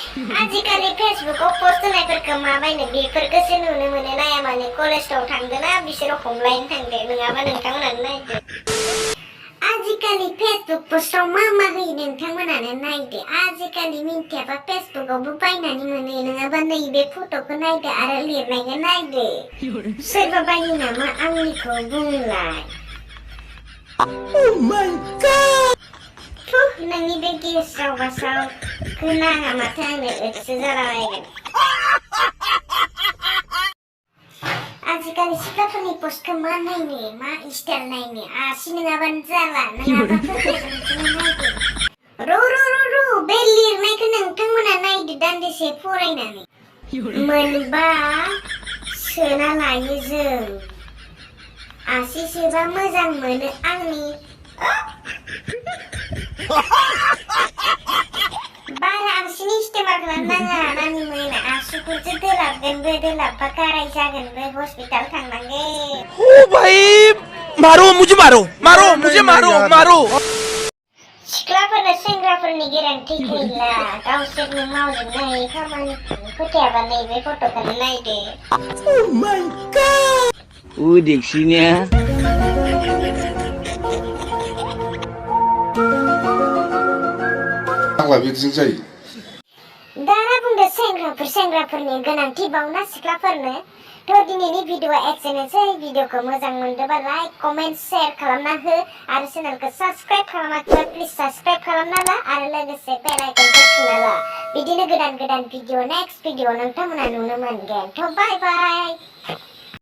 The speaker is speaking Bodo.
आजिखालि फेसबुकआव पोस्ट होनायफोरखौ माबायनो बेफोरखौसो नुनो मोनो नाया माने कलेजाव थांदोना बिसोरो हमलायनो थांदो नङाबा नोंथांमोनानो नायदो आजिखालि फेसबुक पोस्टआव मा होयो नोंथांमोनानो नायदो आजिखालि मिन्थियाबा फेसबुकआवबो बायनानै मोनो नङाबा नैबे फट'खौ नायदो आरो लिरनायखौ नायदो सोरबा बायो नामा आंनिखौ बुंलाय Oh my god! नोंनि बे गेसाव बासाव खोनाङा माथो आंनो ओदसो जालाबायगोन आजिखालि सिख्लाफोरनि पस्टखौ मा नायनो मा स्टाइल नायनो आसि नङाबानो जाला नङाबा फोरमायजोंसो नायदो र' बे लिरनायखौ नोंथांमोना नायदो दान्दिसे फरायनानै मोनबा सोना लायो जों आसि सोबा मोजां मोनो आंनि बारा आसिनि इस्तेमाल खालामनाङा नानि मोना आसुखौसो दोलाबगोनबो दोलाबबा गाराय जागोनबो हस्पिटाल थांनांगोन ओ भाई मारो मुझे मारो सिख्लाफोरनो सेंग्राफोरनि गोनांथि गैला गावसोरनो मावजोबनो हायो खामानिखौ फोथायाबा नैबे फट'खौनो नायदो Oh my god! diksinya बिदिजों जायो दाना बुंदो सेंग्राफोरनि गोनांथि बावना सिख्लाफोरनो थ' दिनैनि भिडिअआ एसेनोसै भिडिअखौ मोजां मोनदोंबा लाइक कमेन्ट शेयार खालामना हो आरो चेनेलखौ साबस्क्राइब खालामाखैबा प्लिज साबस्क्राइब खालामना ला आरो लोगोसे बेल आइकनखौ थुना ला बिदिनो गोदान भिडिअ नेक्स्ट भिडिअ नोंथांमोना नुनो मोनगोन थ' बाय बाय